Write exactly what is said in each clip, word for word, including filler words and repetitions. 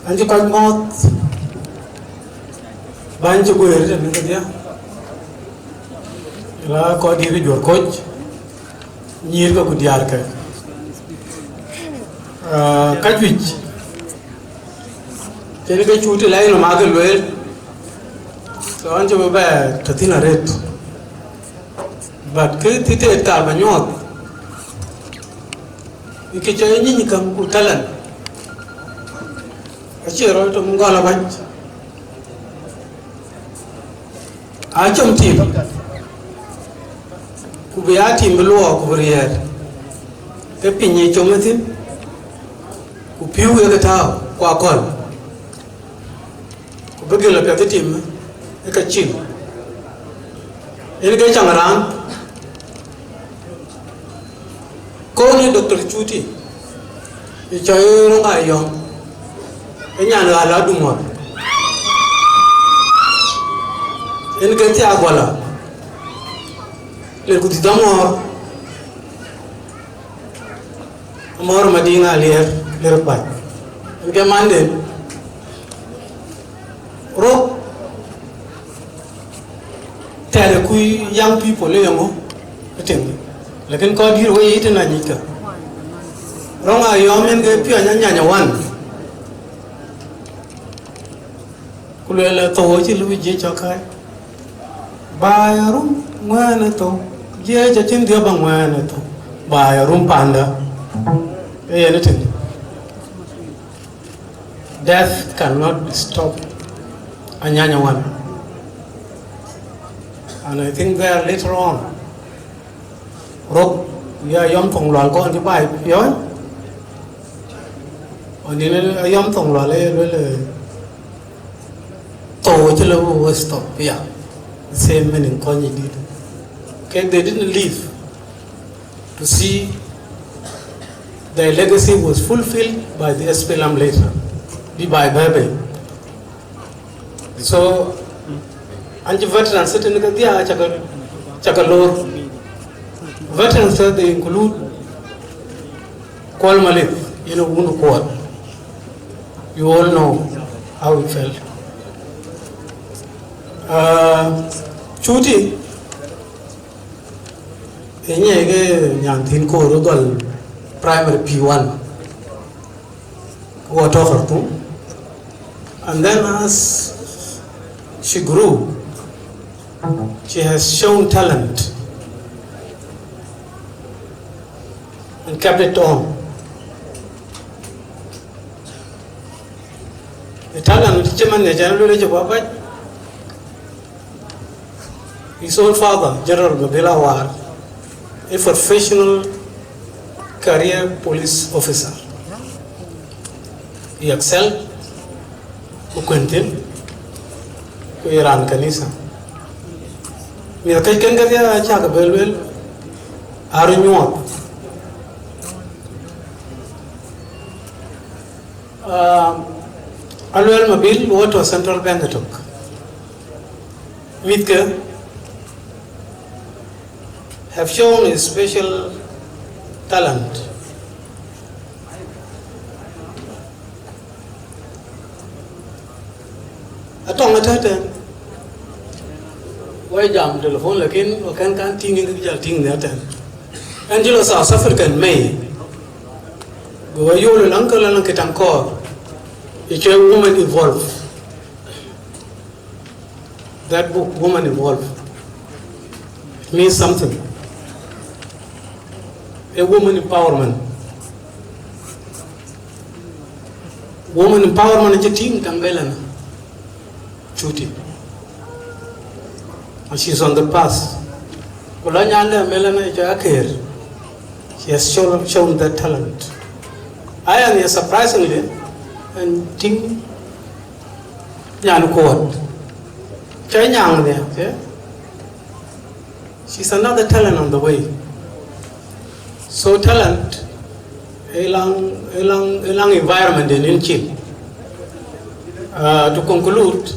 An cï kɔc mɔ̈ɔ̈th, bäny cï guëër tënë kedhie, la kɔc dït juɔ̈r kɔc, nyïïr ke ku diäär ke. Ah, ka juëc, cïn ke Cuti la yïn ma ke lueel, so an cï bï bɛ tɔ̈ thïn arëët. But kë thï tëët kaar bä nyuɔɔth, ë kë cɔl nyïny käŋ ku talent, acie rɔt tom gɔl abac. Aa com tim, ku bï aa tim bï luɔɔk ku bï riɛɛr, ke piny ye com ë thïn, ku pïu ye ke tääu ku akɔ̈l. Ku bï gël apiɛth ë tim ë ka cil, en ke caŋ raan. Kɔn ë Doctor Cuti, ë cɔl Roŋ Ayɔm, ë nyan ɣäl Adumɔ̈r, en ke thiaak guala, le ku dhïth amɔ̈ɔ̈r. Amɔ̈ɔ̈r Madiŋ Aliɛɛr Lërpac, en ke manden. Rok tɛ̈dë ku young people ë yeŋö ëtëŋ, lakin kɔc dït wei yic tënë anyickä. Roŋ Ayɔm en ke piɔ̈ny anyanya wan, ku lueel ë thou acï lëu jiëc cɔk kääc. Baai arum ŋuɛ̈ɛ̈n ë thou, jiëc acïn dhiɔp aŋuɛ̈ɛ̈n ë thou, baai arum panda. Ee yen ëtëŋ. Death cannot stop anyanya wan. And I think there later on, Rok ya Ayɔm Thoŋ Lual kɔn cï baai piɔ̈ɔ̈ny, ɣɔn yen Ayɔm Thoŋ Lual ë luel, eh, thou acï lëu bï we stop, yeah. The same meaning kɔn yic dït. Okay, they didn't live to see their legacy was fulfilled by the S P L M later. Bï baai bɛ̈ɛ̈i bei. So, an cï veterans tënë kedhie cakë, cakë lor. Veterans, they include Kuɔl Malith, you know, wun Kuɔl. You all know how he felt. Uh, Cuti, ë nyiɛc ke nyan thïn koor ë gɔl primary P one, ku tɔ̈ Khartoum. And then as she grew, she has shown talent and kept it on. The talent cï man ë cän lueel cï bɔ̈ bac. His own father, General Mabil Awar, a professional career police officer. He excelled, ku kuën thïn, ku ye raan kanitha. Mïth kec kën kedhie acäk bï lueel, aa röt nyuɔɔth. Ah, Aluel Mabil, wo tɔ̈ Central Bank ëtök. Mïthke have shown a special talent. Atɔŋ ëtɛ̈tɛ̈n, wɔ jam telephone, lakin wɔ kɛn kan tïŋ, yen kë jäl tïŋ në ëtɛ̈n. Ɛn cï lɔ South African May, go wɔ yol ë laŋ kë lɔ laŋ kë taŋ kɔɔr, ë cɔl Women Evolve. That book, Women Evolve, it means something. A woman empowerment. Woman empowerment cï tïŋ taŋ Melana Cuti. And she's on the path. Ku la nyan de Melana cɔl Aker. She has shown, shown that talent. I am here surprisingly, and tïŋ nyan kuɔt. Cɔl Nyaŋ de, okay? She's another talent on the way. So talent, ë laŋ, ë laŋ, ë laŋ environment den yen cil. Uh, to conclude,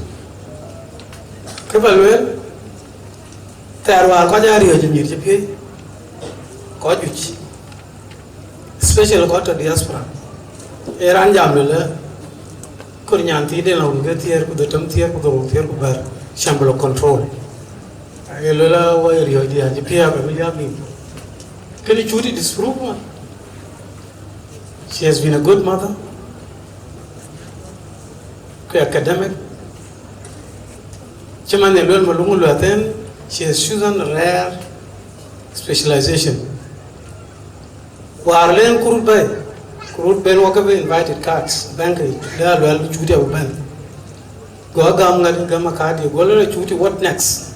kë ba lueel, thɛɛr wäär kɔc aa riɔ̈ɔ̈c ë mïth cï piëëc, kɔc juëc, especially kɔc tɔ̈ diaspora. Ee raan jam lueel, Nyan thiin de lɔŋ ke thiëër ku dhetem, thiëër ku dhorou, thiëër ku bɛ̈t, shambolo control. Aye luel a wai riɔ̈ɔ̈c diɛ̈ acï piɛɛk abï liääp nïïm. Kënë Cuti disprove man. She has been a good mother. Ke academic. Cï man ye luel Maluŋ Luɛthɛn, she has chosen a rare specialization. Wäär len kurut bɛ̈i, kurut ben wɔ ke bï invited cards, bɛ̈n ke de aluɛl Cuti abï bɛ̈n. Go agam ŋa gam a card ye, go luel Cuti, what next?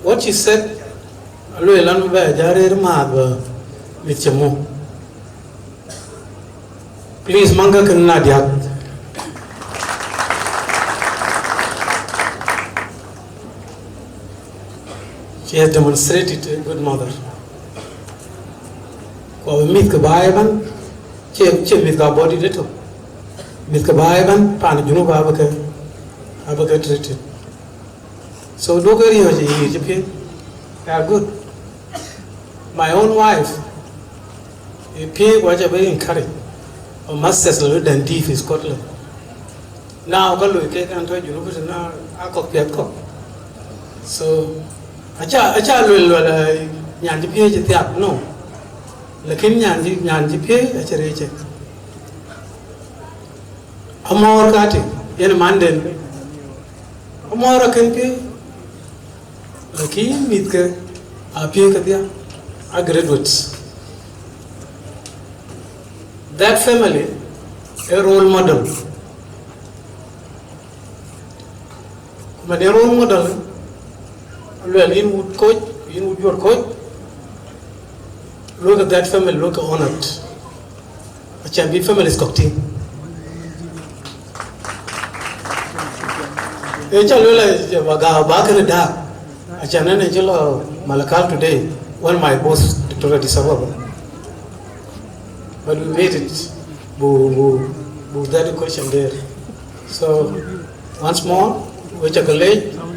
What she said, aluel an bï bɛ ja rëër määth bä mïth cï muk. Please, maŋ ke kën na diäk. She has demonstrated a good mother. Ku abï mïth ke baai ëbɛ̈n, cie, cie mïth ka body de tök. Mïth ke baai ëbɛ̈n, pan Junub abï ke, abï ke treated. So duɔ̈kkë riɔ̈ɔ̈c ë yï cï piŋ. They are good. My own wife, ë piëëk wacä bï encourage. A masters la Dundee fi Scotland. Now ka loi kek an tɔ̈ Junub tënë akɔ̈k piɛth kɔ̈k. So aca, aca luel luel, eh, nyan cï piëëc cï thiak, no. Lakin nyan cï, nyan cï piëëc acï rëëc cek. Amɔ̈ɔ̈r ka tï, yen manden. Amɔ̈ɔ̈r akën piëëc. Lakin mïthke apiëëk kedhia, a graduates. That family a role model. Ku man a role model, luel yïn wut Koc, yïn wut Juɔ̈r Koc, look at that family, look honored. Acän bï families kɔ̈k tïŋ. Ë ca luel a ba gääu ba kënë dääk. Acän ënë cï lɔ Malakal today, one my boss, Doctor Addis Ababa. But we made it. Bu, bu, bu that question there. So, once more, we cakë leec,